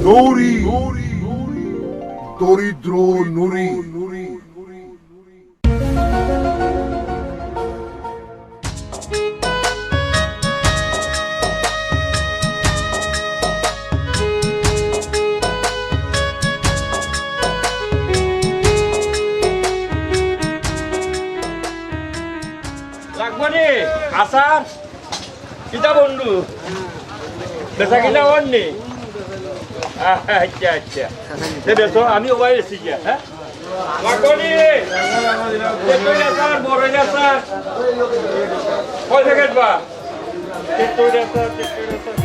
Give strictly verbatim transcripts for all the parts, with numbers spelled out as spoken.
নুরি, দরিদ্র নুরি। লাগবো নি? আচার? কিতা বন্ধু? বেচা কিনা অর নি? আচ্ছা, আচ্ছা। তে বেচো, আমি ওবায় বেচি গিয়া, হ্যাঁ? লাগবো নি? তেতুইর আচার, বড়ইর আচার। কয় প্যাকেট বা? তেতুইর আচার, তেতুইর আচার।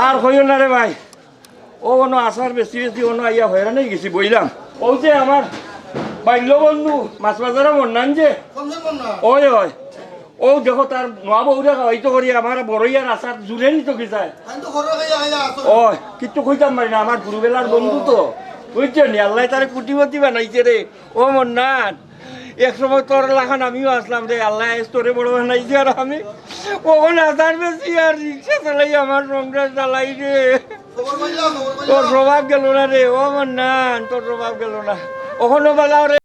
আর কইও না রে ভাই, ও অনো আচার বেচি বেচি অনো আইয়া হয়রান অই গেছি, বইলাম। অউ যে আমার বাল্য বন্ধু মাছ বাজারো মন্নান যে, ওই, ওই। অউ দেখো, তার নয়া বউরে খাওয়াইতো করি আমার বড়ইয়ার আচার জুড়ে নিতো কি যায়। ওই, কিচ্ছু কইতাম পারি না, আমার গুরুবেলার বন্ধু তো, বুঝছো নি? আল্লায় তারে কুটিপতি বানাইছে রে। ও মন্নান, এক সময় তোর লাখান আমিও আছলাম রে, আল্লায় আইজ তোরে বড় বানাইছে আর আমি অখন আচার বেচি আর রিক্সা চালাই, আমার সংসার চালাই রে। তোর স্বভাব গেল না রে, ও মন্নান, তোর স্বভাব গেল না। অখনো বালা রে।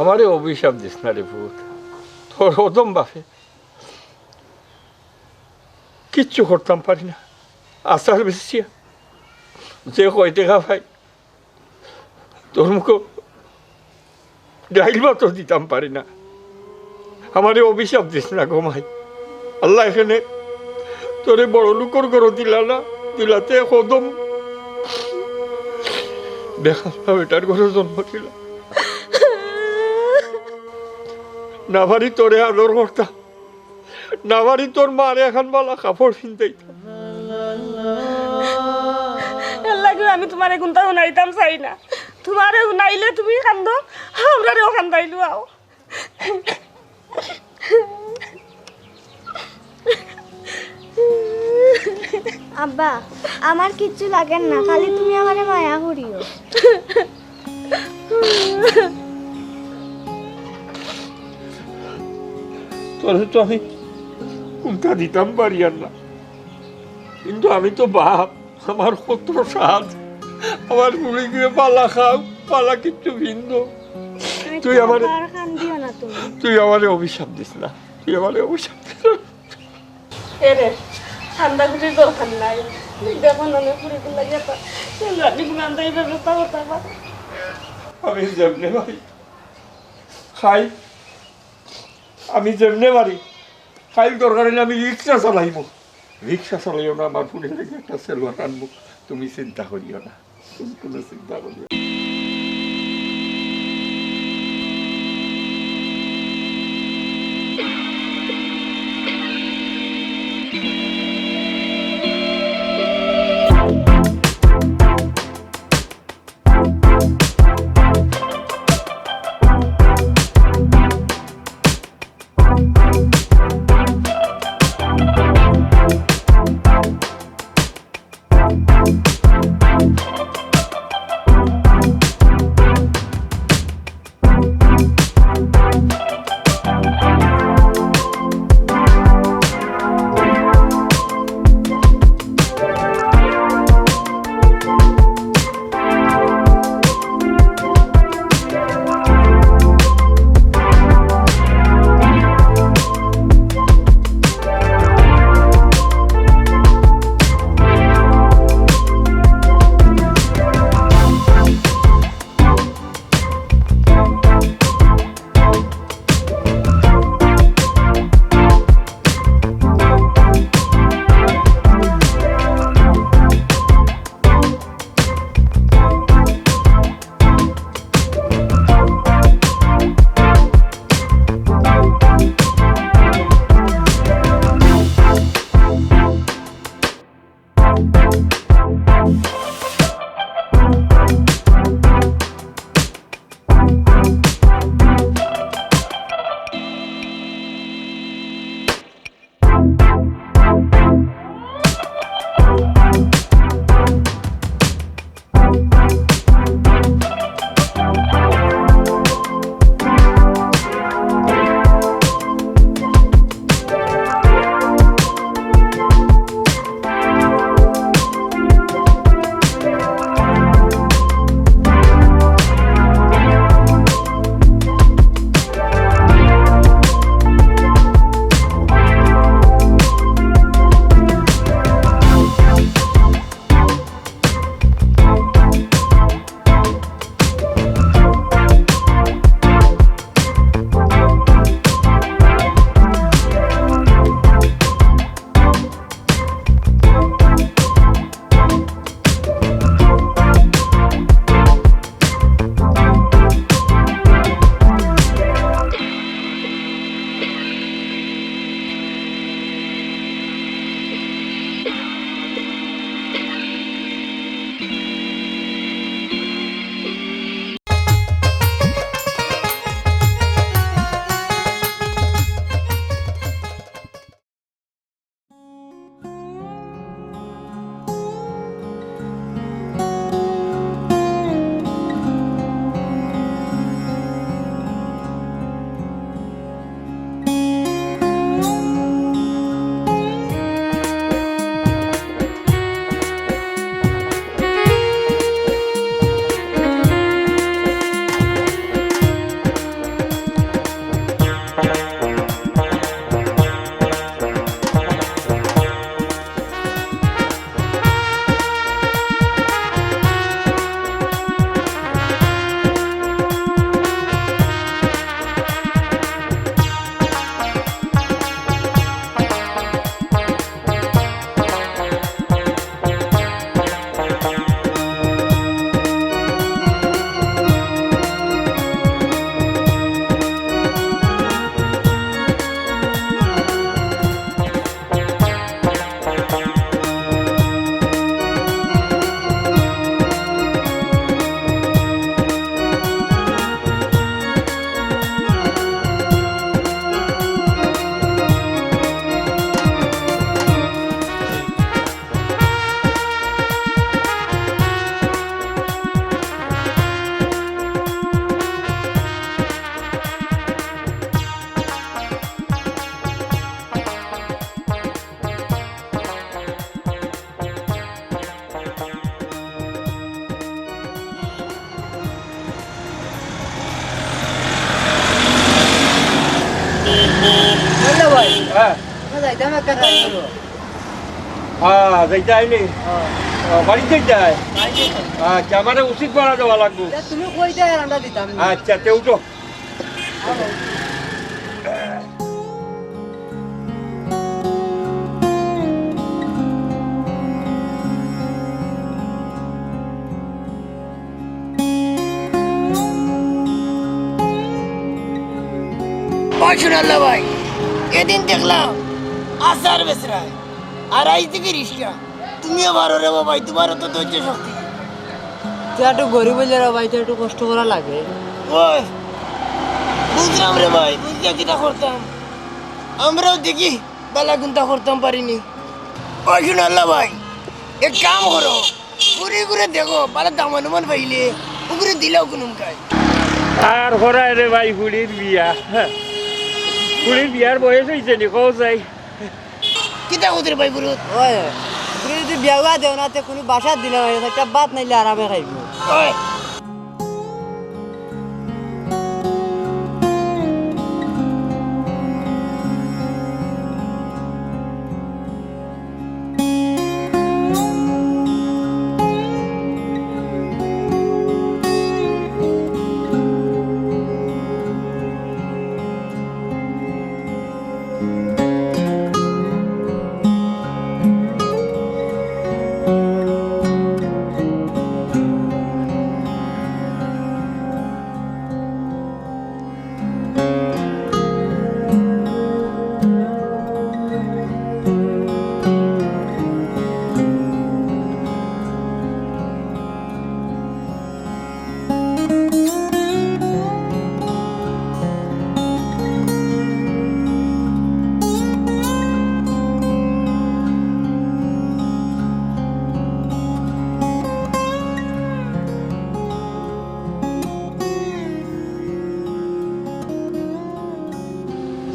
আমারে অভিশাপ দিস না রে পুত। তোর অধম বাপে কিচ্ছু করতাম পারি না। আচার বেচিয়া যে কয় টেকা পাই, তোর মুখো ডাইল ভাতও দিতাম পারি না। আমারে অভিশাপ দিস না গো মাই। আল্লায় কেনে তোরে বড় লোকর ঘরো দিলা না, দিলাতে এক অধম বেকার বেটার ঘরো জন্ম দিলা। না পারি তোরে আদর করতাম, না পারি তোর মারে একখান ভালা কাপড় পিন্দাইতাম। এর লাগি আমি তুমারে কুন্তা হুনাইতাম চাই না। তুমারে হুনাইলে তুমি কান্দো, আমরারেও কান্দাইলাও। আব্বা, আমার কিচ্ছু লাগের না, খালি তুমি আমারে মায়া করিও। তোরে তো আমি কুন্তা দিতাম পারিয়ার না, কিন্তু আমি তো বাপ, আমার কত সাধ, আমার ফুড়িগুয়ে ভালা খাউক, ভালা কিচ্ছু পিন্দউক। তুই আমারে, আর কান্দিও না তুমি। তুই আমারে অভিশাপ দিস না, তুই আমারে অভিশাপ দিস না। এরে, কান্দাকুটির দরকার নাই। দেখো না, আমি ফুড়িগুর লাগি একটা রান্দি কুন আন্দাই ব্যবস্থা করতাম পারো। আমি যেমনে পারি খাই, আমি যেমনে পারি খাই, দরকার অইলে আমি রিক্সা চালাইমু। রিক্সা চালাইও না, আমার ফুড়ির লাগি একটা সেলুয়ার আনমু, তুমি চিন্তা করিও না, তুমি কুনু চিন্তা করিও না। হ্যাঁ। আমরা যাইতাম একটা কাজ করবো। হ্যাঁ, যাইতায় নি? হ্যাঁ। ও, বাড়িত যাইতায়? বাড়িত যাইতাম। আচ্ছা, আমারে উচিত ভাড়া দেওয়া লাগবো। তা তুমি কইতায় আর আমরা দিতাম না। আচ্ছা, তে উঠো। ও সোনাল্লা ভাই, এদিন দেখলাম আচার বেচরায়, আর আইজ দেখি রিক্সা। তুমিও পারো রে বাবা, তুমারও তো ধৈর্য শক্তি। তে একটু গরিব অইলে রে ভাই, তে একটু কষ্ট করা লাগে। ওই, বুঝলাম রে ভাই, বুঝলে কিতা করতাম? আমরাও দেখি বালা কুন্তা করতাম পারি নি। ওই সোনাল্লা ভাই, এক কাম করো, ঘুরি ঘুরে দেখো, বালা দামান উমান পাইলে, উগুরে দিলাও কুনুমকায়। আর করায় রে ভাই, ফুড়ির বিয়া। ফুড়ির বিয়ার বয়স অইছে নি, কও চাই। কিতা কইতে রে ভাই, বুরুত? ওই, তুমি যদি বিয়া দেও না, তে কুনু বাসার দিলে ভাই, একটা ভাত নাইলে আরামে খাইবো। ওই।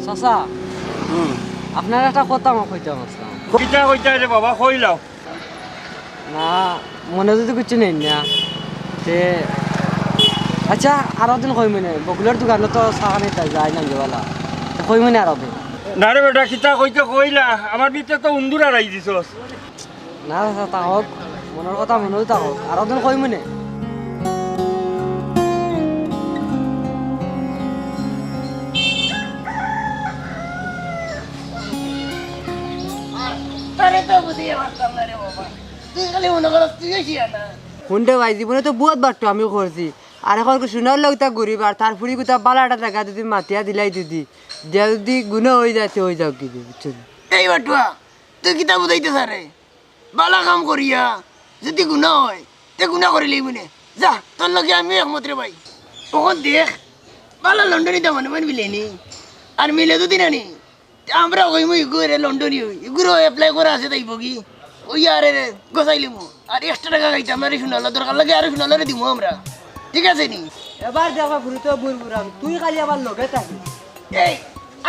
চাচা, হুম। আপনারে একটা কথা আমি কইতাম আছলাম। কিতা কইতায় রে বাবা, কইলাও। না, মনে যদি কিচ্ছু নেইন না, তে আচ্ছা, আরক দিন কইমুনে, বকুলর দোকানো তো চা খানিতা যাই না গেওয়ালা, তে কইমুনে আরক দিন। না রে বেটা, কিতা কইতে কইলা, আমার ভিতরে তো উন্দুর আড়াই দিছস। না চাচা, থাকউক, মনর কথা মনেউ থাকউক, আরক দিন কইমুনে। তারে তো বুঝিয়া পারতাম না রে বাবা, তুই খালি মনে করস তুইও শিয়ানা। হুন রে ভাই, জীবনে তো বউত বাট্টু আমি করছি, আর অখন সোনার লগে তা ঘুরিবার, তার ফুড়ি কুতা বালা একটা জাগা যদি মাতিয়া দিলাই যদি, দিয়া যদি গুনা অই যায়, তে অই যাউক গি, বুঝছো নি? এই বাটুয়া, তুই কিতা বুঝাইতে চারে? বালা কাম করিয়া যদি গুনা অয়, তে গুনা করিলিমুনে। যা, তোর লগে আমিও একমত রে ভাই। অখন দেখ, বালা লন্ডনি দামান উমান মিলে নি। আর মিলে যদি না নি, তে আমরা কইমু ইগু এরে লন্ডনি অই। ইগুরও apply করা আছে তাইবো গি। অই আরে রে, গছাইলিমু। আর extra টেকা খাইতাম না রে সোনাল্লা, দরকার লাগে আরো সোনাল্লারে দিমু আমরা। ঠিক আছে নি? এবার দেখো ঘুরিতে বুড় বুড়াম, তুই খালি আমার লগে থাকিস। এই,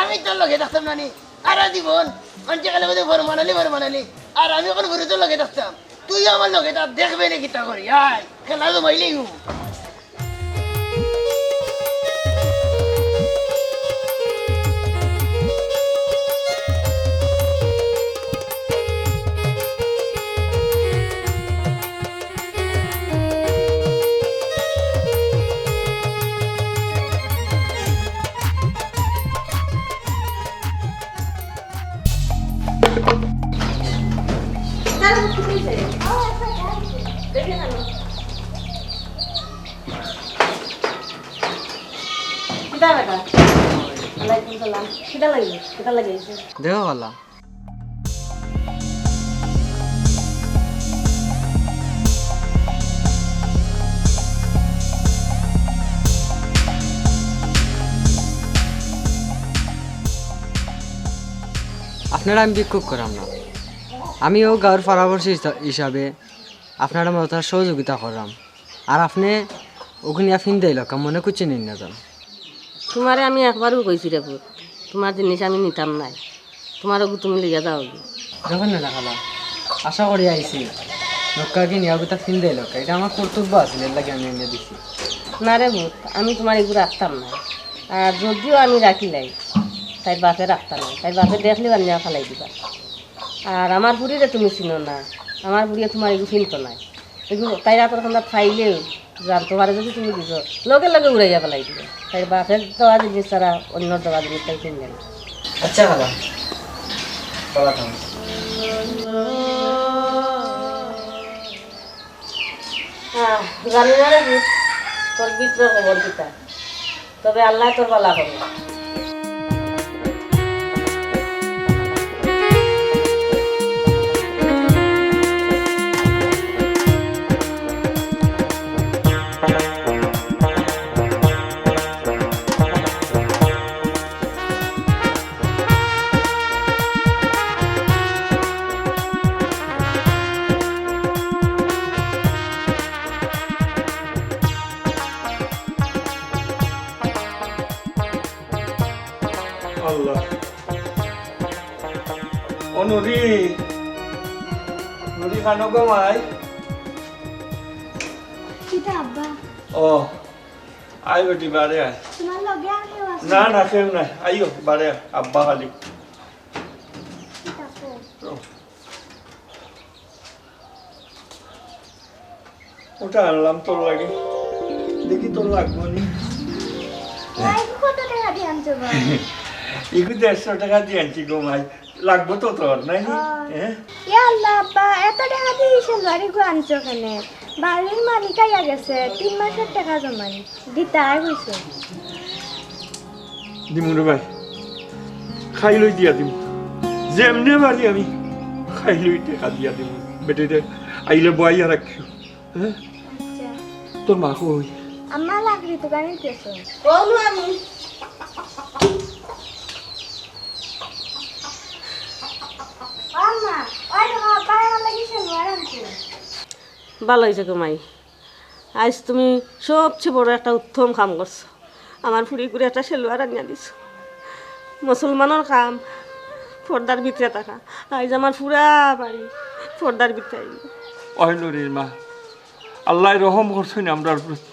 আমি তোর লগে থাকতাম না নি? সারা জীবন মানষে খালি কইতো ফরমান আলী, ফরমান আলী। আর আমি অখন ঘুরিতে লগে থাকতাম। তুইও আমার লগে থাক, দেখবে নে কিতা করি। আয়, খেলা জমাইলিমু। কিতা বেটা? ওয়ালাইকুম সালাম। কিতা লাগি? কিতা লাগি আইছো? দেখো বালা। আপনারে আমি ভিক্ষুক করাম না, আমি অউ গাউর পাড়াপড়শি হিসা-, হিসাবে আপনারে মদতর সহযোগিতা কররাম। আর আপনে অগুইন ফিন্দাইলাউক্কা, মনে কুচ্ছু নেইন না যেন। তুমারে আমি একবারউ কইছি রে পুত, তুমার জিনিস আমি নিতাম নায়, তুমার অগু তুমি লইয়া যাওগি। দেখইন না খালা, আশা করি আইছি, রক্ষা কিনিয়া অগুতা ফিন্দাইলাউক্কা, ইটা আমার কর্তব্য আছিল, এরলাগি আমি আনিয়া দিছি। না রে পুত, আমি তুমার ইগু রাখতাম নায়, আর যদিও আমি রাখিলাই, তাইর বাপে রাখতা নায়, তাইর বাপে দেখলেউ আনিয়া ফালাই দিবা। আর আমার ফুড়িরে তুমি চিনো না, আমার ফুড়িয়ে তুমার এগু চিনতো নায়। এগু তাইর আতর কান্দাত পাইলেউ জানতো পারে যুদি তুমি দিছো, লগে লগে উড়াইয়া ফালাই দিবো। তাইর বাপের দেওয়া জিনিস ছাড়া অন্যর দেওয়া জিনিস তাই চিনবে না। আচ্ছা, খালা, বালা থাকো। আহ, জানি না রে পুত, তোর ভিতরে খবর কিতা, তবে আল্লায় তোর বালা করবা। আল্লাহ। ও নুরি, নুরি খানো গো মাই? কিতা আব্বা? ও, আয় বেটি, বারে আয়। তুমার লগে আর কেউ আছে? না, না, কেউ নাই। আইও, বারে আয়, আব্বা খালি। কিতা কও? তো। ওটা আনলাম তোর লাগি, দেখি তোর লাগবো নি। ভাই, কত টেকা দিয়া আনছো বা? এগু দেড়শো টেকা দিয়া আনছি গো মাই, লাগবো তো তোর, নাই নি? হ্যাঁ। হ্যাঁ? ইয়া আল্লাহ, আব্বা, এত টেকা দিয়া এই সেলওয়ার ইগু আনছো কেনে? বাড়ির মালিক আইয়া গেছে, তিন মাসর টেকা জমানি। দিতায় কইছে। দিমু রে ভাই, খাইলই দিয়া দিমু, যেমনে পারি আমি খাইলই টেকা দিয়া দিমু। বেটিরে আইলে বওয়াইয়া রাখিও, হ্যাঁ? আচ্ছা। তোর মা কই? আম্মা লাকড়ি তুকানিত গেছে। কইলো আমি। ও আম্মা, ওই দেখো, আব্বায় আমার লাগি সেলওয়ার আনছে। ভালা অইছে গো মাই, আইজ তুমি সবচে বড় একটা উত্তম কাম করছো। আমার ফুড়িগুরে একটা সেলওয়ার আনিয়া দিছো। মুসলমানর কাম পর্দার ভিতরে থাকা। আইজ আমার পুরা বাড়ি পর্দার ভিতরে আইলো। ওই নুরির মা, আল্লায় রহম করছইন আমরার প্রতি।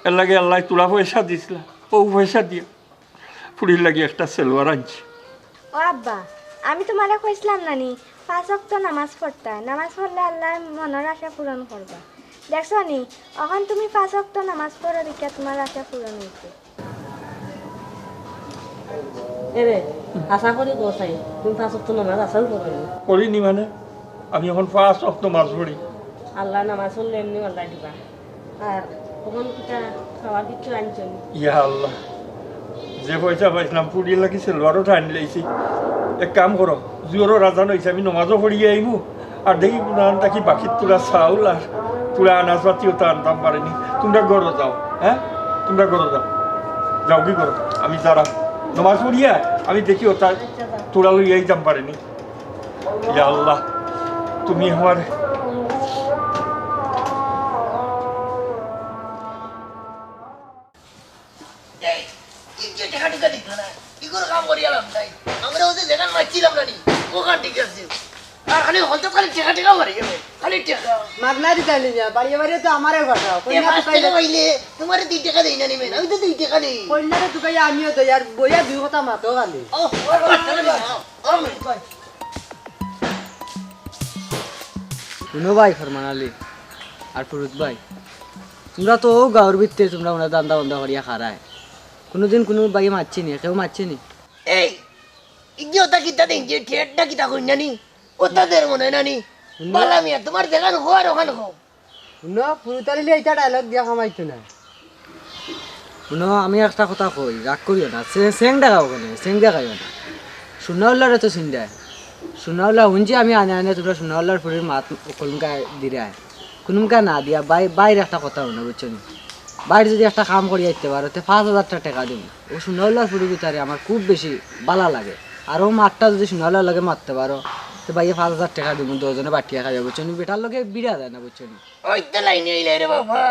এরলাগি আল্লায় তুলা পয়সা দিছলা, অউ পয়সা দিয়া ফুড়ির লাগি একটা সেলওয়ার আনছি। ও আব্বা, আমি তুমারে কইছলাম না নি, পাঁচ ওয়াক্ত নামাজ পড়তায়, নামাজ পড়লে আল্লায় মনর আশা পূরণ করবা। দেখছো নি, অখন তুমি পাঁচ ওয়াক্ত নামাজ পড়ো দেখিয়া তুমার আশা পূরণ অইছে। এরে, আশা করি গো চাই, তুমি পাঁচ ওয়াক্ত নামাজ আশাও করো নি। করি নি মানে? আমি অখন পাঁচ ওয়াক্ত নামাজ পড়ি। আল্লায় নামাজ পড়লে এমনেউ আল্লায় দিবা। আর অখন কিতা খাওয়ার কিচ্ছু আনছো নি? ইয়া আল্লাহ, যে পয়সা পাইছলাম, ফুড়ির লাগি সেলওয়ারও আনিলাইছি। এক কাম করো, জোহরর আজান অইছে, আমি নমাজও পড়িয়া আইমু, আর দেখি কুনান থাকি বাকির তুলা চাউল আর তুলা আনাজ পাতিও তো আনতাম পারি নি। তুমরা ঘরো যাও, হ্যাঁ, তুমরা ঘরো যাও, যাওগি ঘরো, আমি যারাম নমাজ পড়িয়া, আমি দেখি ওটা তুলা লইয়া আইতাম পারি নি। ইয়া আল্লাহ, তুমি আমার এই, এই যে টেকা টেকা দিত না, ইগুর কাম করিয়া লাভ নাই। আমরা ওদের যেখান মারছিলাম না নি, ওখান ঠিক আছে। আর খালি হলতে খালি টেকা টেকা মারি গেল, খালি টেকা। মাগনা দিতাইলি না, বাড়িয়ে বাড়িয়ে তো আমারে কথা। এ, কইনা পাঁচ তুকাইলে টেকা পাইলে, তোমারে দুই টেকা দেই না নি মেন, আমি তো দুই টেকা দেই। কইনারে তুকাইয়া আমিও দেই, আর বইয়া দুই কথা মাতো খালি। ও, ও, ও, ও, ও, ও, ও। হুনো ভাই ফরমান আলী আর ফুরুত ভাই, তুমরা তো অউ গাউর ভিতরে তুমরা উনা ধান্দা বন্দা করিয়া খারায়, কুনুদিন কুনু ভাইয়ে মাতছে নি, কেউ মাতছে নি? এই, ইগিয়ে ওটা কিতা দেন যে ঠেটটা কিতা কইন না নি? ওটা দের মনে না নি? হুনো। বালা মিয়া, তোমার যেখান হওয়ার ওখান হও। হুনো, ফুরুত আলীরে ইতা ডায়লগ দিয়া কামাইতো না। হুনো, আমি একটা কথা কই, রাগ করিও না। সে-, সেং দেখাও কেনে? সেং দেখাইও না। সুনাউল্লারে তো চিনরায়। সুনাউল্লা হুনছি আমি আনে আনে তুমরা সুনাউল্লার ফুড়ির মাত অকলমুখা দিরায়। কুনুমুখা না দিয়া বাই-, বাইর একটা কথা হুনো, বুঝছো নি? বাইর যুদি একটা কাম করিয়া আইতে পারো, তে পাঁচ হাজার টেকা দিমু। অউ সুনাউল্লার ফুড়ি ভিতরে আমার খুব বেশি বালা লাগে। আর অউ মাতটা যুদি সুনাউল্লার লগে মাততে পারো, তে ভাইয়ে পাঁচ হাজার টেকা দিমু, দুইজনে বাটিয়া খাইবা, বুঝছো নি? বেটার লগে বিড়া যায় না, বুঝছো নি? ওই তো লাইনে আইলে রে বাবা,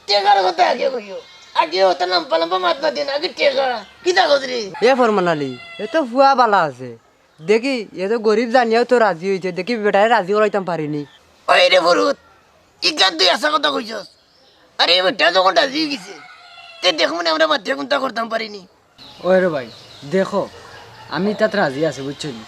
টেকার কথা আগে কইও। আগে অত লম্বা লম্বা মাত মাতিও না, আগে টেকা। কিতা কস রে? এ ফরমান আলী, এ তো ফুয়া বালা আছে। দেখি, এ তো গরিব জানিয়াও তো রাজি অইছে। দেখি বেটারে রাজি করাইতাম পারি নি। ওই রে ফুরুত, ইখান তুই হাছা কথা কইছস। আরে বেটা যখন রাজি অইগেছে, তে দেখমু নে আমরা মাতিয়া কুন্তা করতাম পারি নি। ওই রে ভাই, দেখো, আমি ইতাত রাজি আছি, বুঝছো নি?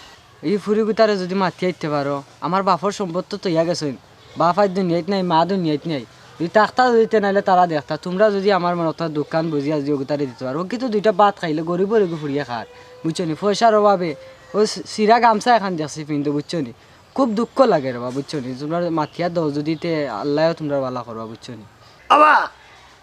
ই ফুরিগুতারে যুদি মাতিয়া আইতে পারো, আমার বাপর সম্পদ তো থইয়া গেছইন, বাপ আইজ দুনিয়াত নাই, মা দুনিয়াত নাই, যুদি থাকতা যুদি তে নাইলে তারা দেখতা, তুমরা যুদি আমার মনর দুঃখখান বুঝিয়া যুদি অগুতারে দিতে পারো, অউ কিন্তু দুইটা ভাত খাইলে গরিবর এগু ফুরিয়ে খার, বুঝছো নি? পয়সার অভাবে অউ ছি-, ছিঁড়া গামছা এখান দেখছি পিন্দো, বুঝছো নি? খুব দুঃখ লাগে রে বা, বুঝছো নি? তুমরা মাতিয়া দেও যুদি তে আল্লায়ও তুমরার ভালা করবা, বুঝছো নি? বাবা,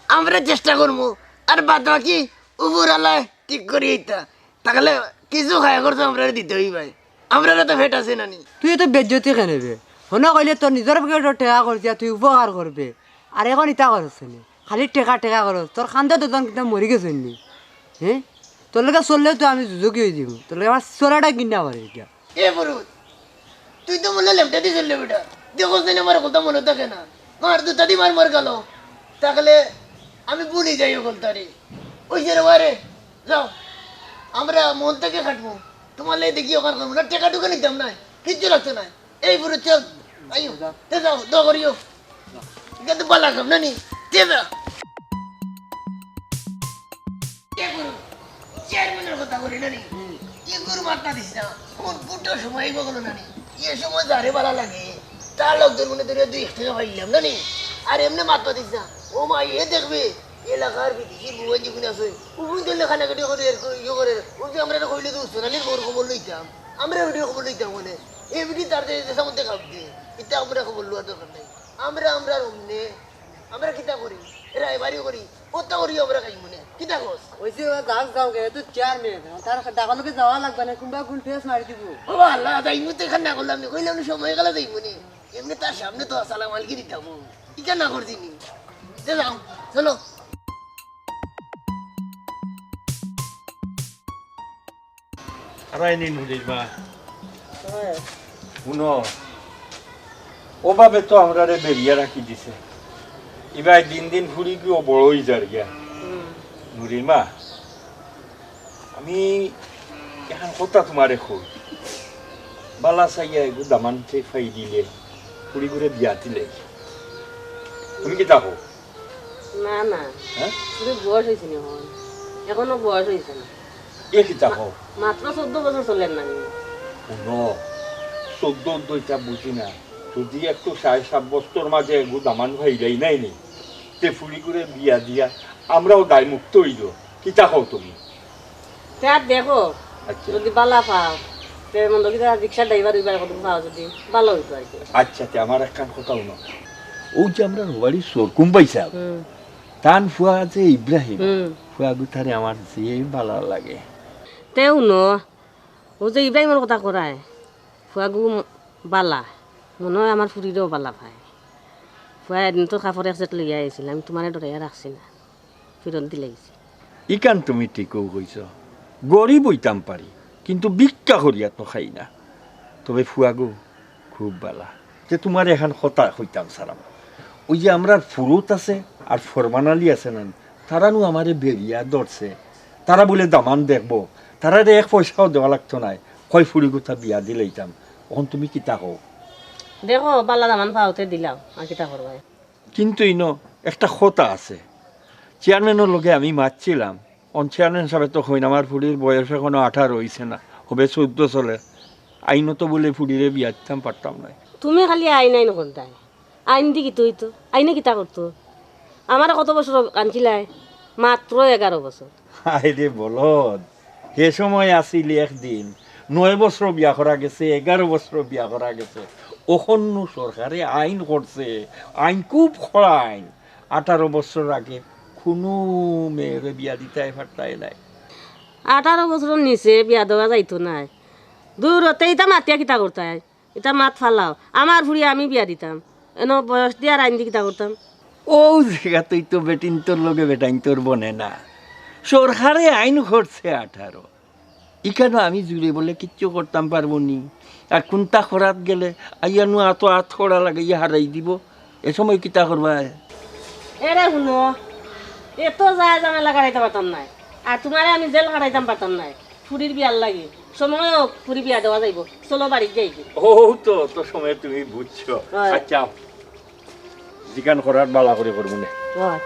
আমরা চেষ্টা করমু, আর বাদ বাকি উপরআলায় ঠিক করি দিতা। তাইলে কিছু খায়া খরচ আমরারে দিতে অইবো। আমরারও তো পেট আছে নানি। তুই অত বেইজ্জতি কেনে বে? হনো কইলে তোর নিজর পকেটর টেকা খরচ দিয়া তুই উপকার করবে, আর অখন ইতা করছ নি? খালি টেকা টেকা করছ। তোর কান্দো দুইজন কিতা মরি গেছইন নি? হে? তোর লগে চললেও তো আমি যুযুকি অই যিমু। তোর লগে আমার চলাটা ঘিন্না করে ইটা। এ পুরুষ, তুই তো মনে লেমটা দিছস রে বেটা। দেখোস না আমার কথা মনো থাকে না। মার দুটা দি মার মর গেল। তাইলে আমি ভুলি যাই অকলতারে। অইছে রে বাবা রে, যাও। আমরা মন থাকি খাটমু। তুমার লাগি দেখি অখান করমু না, টেকা টুকা নিতাম নায়। কিচ্ছু লাগতো নায়। এই পুরুষ চল। আইও। তে যাও, দোয়া করিও। ইটা তো ভালা কাম নানি। তে যা। এ গুরু, চেয়ারম্যানর কথা করি না নি? হুম। এ গুরু মাত না দিস না। কোন ফুটো সময় আইবো বলো না নি? এ সময় যারে ভালা লাগে, তার লোকজন মনে ধরে দুই এক টেকা পাইলাম না নি? আর এমনে মাত না দিস না। ও মা, এ দেখবে, এলাকার বিদেশি বউ যেগুন আছে, উগুন ধরলে কানাকাটি করে, এর করে, ইয়ে করে, উগুন আমরারে কইলে তো উঠতো না, নির বউর খবর লইতাম। আমরা ভিডিও খবর লইতাম মানে। এই ভিডিও তার যে, যে সামনে খাপ দিয়ে, ইটা আমরা খবর লওয়ার দরকার নাই। আমরা, আমরা অমনে আমরা কিতা করি? রায়বাড়ি করি, কত করি আমরা খাইমু নে। কিতা কস? অইছে, ও যাও, যাও গে, তুই চেয়ারম্যান। তার ডাকার লগে যাওয়া লাগবে না, কুনবা কুন ফেস মারি দিব। ও আল্লাহ, যাইমু তো এখান না করলাম নি, কইলাম নি সময় গেলে যাইমু নি। এমনে তার সামনে তো সালাম আলকি দিতাম। ইটা না করছি নি। যে যাও, চলো। আরাই নি নুরির মা। হুনো, অভাবে তো আমরারে বেড়িয়া রাখি দিছে। ইবায় দিন দিন ফুড়িগুও বড় অই যার গিয়া। নুরির মা, আমি এখান কথা তুমারে কই। বালা চাইয়া এগু দামান চাই পাই দিলে ফুড়িগুরে বিয়া দিলে। তুমি কিতা কও? না, না। হ্যাঁ? তুমি বয়স অইছে নি অখন? অখনো বয়স অইছে না। এ কিতা কও? মাত্র চৌদ্দ বছর চলের না নি। হুনো, চৌদ্দ উদ্দ ইতা বুঝি না। যুদি একটু সাড়ে সাত বছর মাঝে এগু দামান পাইলাই নাই নি, তে ফুড়িগুরে বিয়া দিয়া আমরাও দায় মুক্ত অইলো। কিতা কও তুমি? তে আর দেখো, আচ্ছা। যুদি বালা পাও, তে মন্দ কিতা রিক্সা ড্রাইভার অইবার কত পাও যুদি, বালা অইতো আর কি। আচ্ছা, তে আমার একখান কথা হুনো। অউ যে আমরার বাড়ির সরকুম ভাই সাহেব, হুম। তান ফুয়া আছে ইব্রাহিম, হুম। ফুয়া গুতারে আমার যে বালা লাগে। তে হুনো, অউ যে ইব্রাহিমর কথা করায়, ফুয়াগু বালা, মনো অয় আমার ফুড়িরেও বালা পায়। ফুয়া এদিন তো কাপড় এক সেট লইয়া আইছিল, আমি তুমারে ডরাইয়া রাখছি না। ফিরত দিলাইছি। ইখান তুমি ঠিকউ কইছো। গরিব অইতাম পারি, কিন্তু ভিক্ষা করিয়া তো খাই না। তবে ফুয়াগু খুব বালা। তে তুমারে একখান কথা কইতাম চাইরাম। অউ যে আমরার ফুরুত আছে আর ফরমান আলী আছে না, তারা নু আমারে বেড়িয়া ধরছে। তারা বুলে দামান দেখবো, তারারে এক পয়সাও দেওয়া লাগতো নায়, কয় ফুড়িগুতা বিয়া দিলাইতাম। অখন তুমি কিতা কও? দেখো, বালা দামান পাও তে দিলাও, আর কিতা করবায়? কিন্তু ইনো একটা কথা আছে, চেয়ারম্যানর লগে আমি মাতছিলাম, অন চেয়ারম্যান সাবে তো কইন, আমার ফুড়ির বয়স অখনো আঠারো অইছে না, হবে চৌদ্দ চলের, আইনত বুলে ফুড়িরে বিয়া দিতাম পারতাম নায়। তুমি খালি আইন আইন করতায়, আইন দি কিতা অইতো? আইনে কিতা করতো? আমারে কত বছর আনছিলায়? মাত্র এগারো বছর। হায়রে বলদ, হে সময় আছিল একদিন, নয় বছর বিয়া করা গেছে, এগারো বছর বিয়া করা গেছে। অখন নু সরকারে আইন করছে, আইন খুব কড়া আইন। আঠারো বছর আগে কুনু মেয়েরে বিয়া দিতায় পারতায় নায়। আঠারো বছরর নিচে বিয়া দেওয়া যাইতো নায়। দুরতে ইতা মাতিয়া কিতা করতায়? ইতা মাত ফালাও। আমার ফুড়ি আমি বিয়া দিতাম। এনো বয়স দিয়া আর আইন দি কিতা করতাম? অউ জাগাতই তো বেটিন্তর লগে বেটাইন্তর বনে না। সরকারে আইন করছে আঠারো। ইখানো আমি জুরে বলে কিচ্ছু করতাম পারবো নি। আর কুনটা করাত গেলে আইয়া নু আতো আত করা লাগাইয়া হারাই দিবো। এ সময় কিতা করবায়? এরে হুনো, এত যায় ঝামেলা খাটাইতাম পারতাম নায়। আর তুমারে আমি জেল খাটাইতাম পারতাম নায়। ফুড়ির বিয়ার লাগি। সময় অউক, ফুড়ি বিয়া দেওয়া যাইবো। চলো বাড়িত যাইগি। অউ তো, অত সময় তুমি বুঝছো। অয়। আচ্ছা, যেখান করার বালা করি করমু নে। অয়।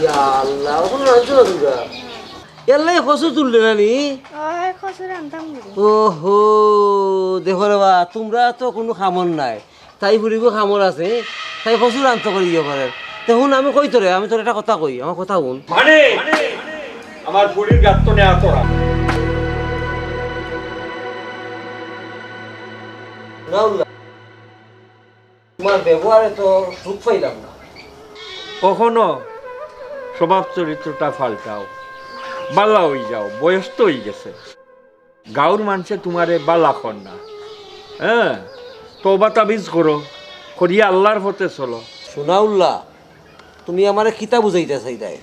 ইয়া আল্লাহ, অখনো রানছো না তুমরা? এর লাগি কচু তুললে না নি? ওই কচু রানতাম করি। ওহো, দেখো রে বা, তুমরা তো কুনু কামর নায়। তাই ফুড়িগু কামর আছে, তাই কচু রানতো করি ইয়ে করে। তে হুন, আমি কই তোরে, আমি তোরে একটা কথা কই, আমার কথা হুন। মানে, আমার ফুড়ির গাত তো নেয়া তোরা। রাহুল্লাহ। তুমার ব্যবহারে তো সুখ পাইলাম না। অখনো স্বভাব চরিত্রটা পাল্টাও, বালা অই যাও, বয়স তো অই গেছে। গাউর মানষে তুমারে বালা কর না, হ্যাঁ? তওবা তাবিজ করো, করিয়া আল্লার পথে চলো। সোনাউল্লাহ, তুমি আমারে কিতা বুঝাইতা চাইরায়?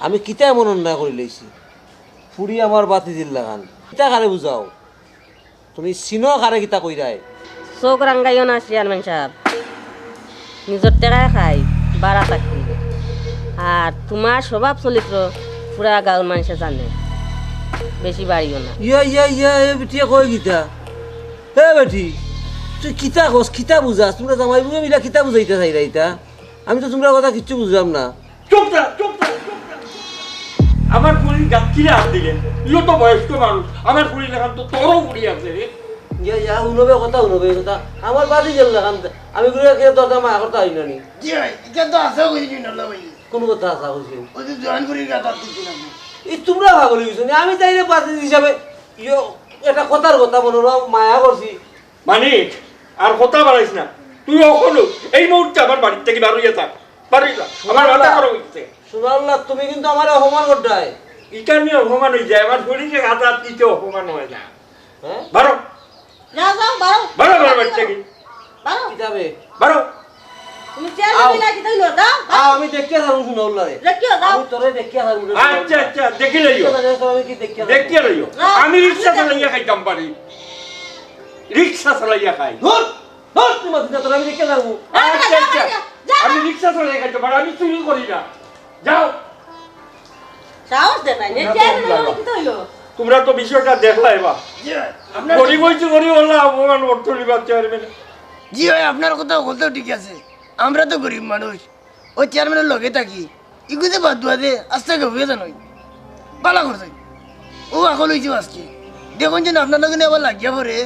আমি কিতা এমন অন্যায় করিলাইছি? ফুড়ি আমার বাতিজির লাখান, কিতা কারে বুঝাও? তুমি চিনো কারে কিতা কইরায়? চউখ রাঙ্গাইও না চেয়ারম্যান সাব, নিজর টেকায় খাই, বাড়া থাকি। আর তুমার স্বভাব চরিত্র পুরা গাউর মানষে জানে, বেশি বাড়িও না। ইয়া, ইয়া, ইয়া, এ বেটিয়ে কয় কিতা? এ বেটি, তুই কিতা কস, কিতা বুঝাস? তুমরা জামাই বউ মিলা কিতা বুঝাইতা চাইরায় ইতা? আমি তো তুমরার কথা কিচ্ছু বুঝলাম না। চুপ থাক, চুপ থাক, চুপ থাক। আমার ফুড়ির গাত কিলা আত দিলে? ইও তো বয়স্ক মানুষ। আমার ফুড়ির লাখান তো তোরও ফুড়ি আছে রে। ইয়া, ইয়া, হুনবে কথা, হুনবে কথা। আমার বাড়ি গেল না, আমি ঘুরে গিয়ে দরজা মায়া করতে হয় না নি। জি ভাই, ইখান তো আশা করি নি, নাল্লা ভাই। কোন কথা আশা করছি? ওই যে জোয়ান ফুড়ির গাত আত দিচ্ছি না। এই তুমরা পাগল অই গেছো নি? আমি তাইরে বাড়ি হিসাবে, ইয়ো, এটা কথার কথা মনে হলো, মায়া করছি। মানিক, আর কথা বাড়াইস না। তুই অখনো এই মুহূর্তে আমার বাড়ি থাকি বার অইয়া যা। বার অইয়া যা। আমার মাথা খারাপ অইছে। সোনাউল্লাহ, তুমি কিন্তু আমারে অপমান কররায়। ইখান অপমান অই যায়, আমার ফুড়িরে গাত আত দিতে অপমান অয় না। হ্যাঁ? বারো। যাও, যাও, বারো। বারো, বারো, বাড়ি থাকি। বারো। কিতাবে? বারো। তুমি চেয়ারম্যান আও। মিলা কিতা অইলো? যাও। আও, আমি দেখিয়া থাকমু সোনাউল্লাহরে। দেখিও, যাও। আমি তোরে দেখিয়া থাকমু রে আচ্ছা, সোনাউল্লাহ। আচ্ছা, দেখি লইও। কিতা জানে তো আমি কি দেখিয়া থাকমু? দেখি লইও। যাও। আমি রিক্সা চালাইয়া খাইতাম পারি। রিক্সা চালাইয়া খাই। ধুর, ধুর, তুমার চিন্তা তোরে আমি দেখিয়া থাকমু। আচ্ছা, আচ্ছা। যা। আমি রিক্সা চালাইয়া খাইতাম পারি, আমি চুরি করি না। যাও। সাহস দেখায় না, তোমরা তো চেয়ারম্যান অইলে কিতা অইলো? তোমরা তো বিষয়টা দেখলায় বা। জি ভাই, আপনার গরিব অইছি, গরিব অইলে অপমান করতো নি বা চেয়ারম্যান। জি ভাই, আপনার কথা বলতেও ঠিক আছে, আমরা তো গরিব মানুষ। ওই চেয়ারম্যানের লগে থাকি, ইগু যে বাদ দুয়া দে, আস্তা গেউয়ে জানোই। বালা করছে। ও আকল অইছে আজকে। দেখুন যেন আপনার লগে আবার লাগিয়া পড়ে।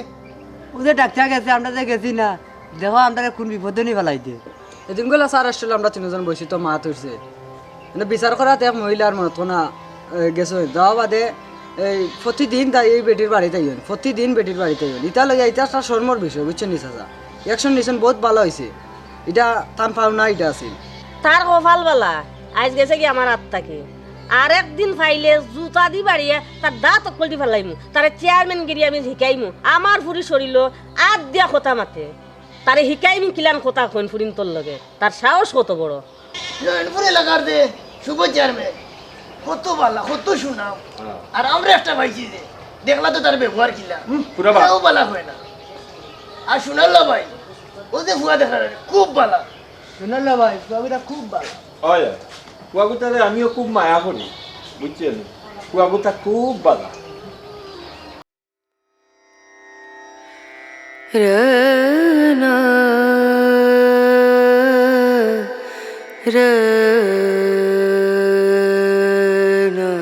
ও যে ডাক্তার গেছে, আমরা যে গেছি না, দেখো আমরা কোন বিপদে নি ফেলাইতে। এদিন গেলা স্যার আসছিল, আমরা তিনজন বসি তো মাত উঠছে। মানে বিচার করাত এক মহিলার মনত কোনা, এ, গেছে। যাওয়া বাদে এই প্রতিদিন তাই এই বেটির বাড়িত আইন, প্রতিদিন বেটির বাড়িত আইন। ইটা লইয়া ইটা একটা শরমর বিষয়, বুঝছেন নি চাচা? Action নিছেন, বহুত বালা অইছে। ইটা তান পাওনা ইটা আছিল। তার কপাল বালা, আইজ গেছে কি আমার আত থাকি। আরেক দিন পাইলে জুতা দি বাড়িয়া তার দাঁত অকল দি ফালাইমু। তারে চেয়ারম্যানগিরি আমি হিকাইমু। আমার ফুড়ি শরীলো আত দিয়া কথা মাতে। তারে হিকাইমু কিলান কথা কইন ফুড়িন্তর লগে। তার সাহস কত বড়। নয়নপুর এলাকার যে শুভ চেয়ারম্যান, কত বালা, কত সুনাম। হ্যাঁ। আর আমরা একটা পাইছি যে, দেখলা তো তার ব্যবহার কিলা। হুম, পুরা বালা। তাও বালা হয় না। আর সোনাল্লা ভাই, ও যে ফুয়া দেখা যায়, খুব বালা। সোনাল্লা ভাই, ফুয়াগুটা খুব বালা। অয়, অয়। ফুয়াগুতারে আমিও খুব মায়া করি, বুঝছেন? ফুয়াগুতা খুব বালা।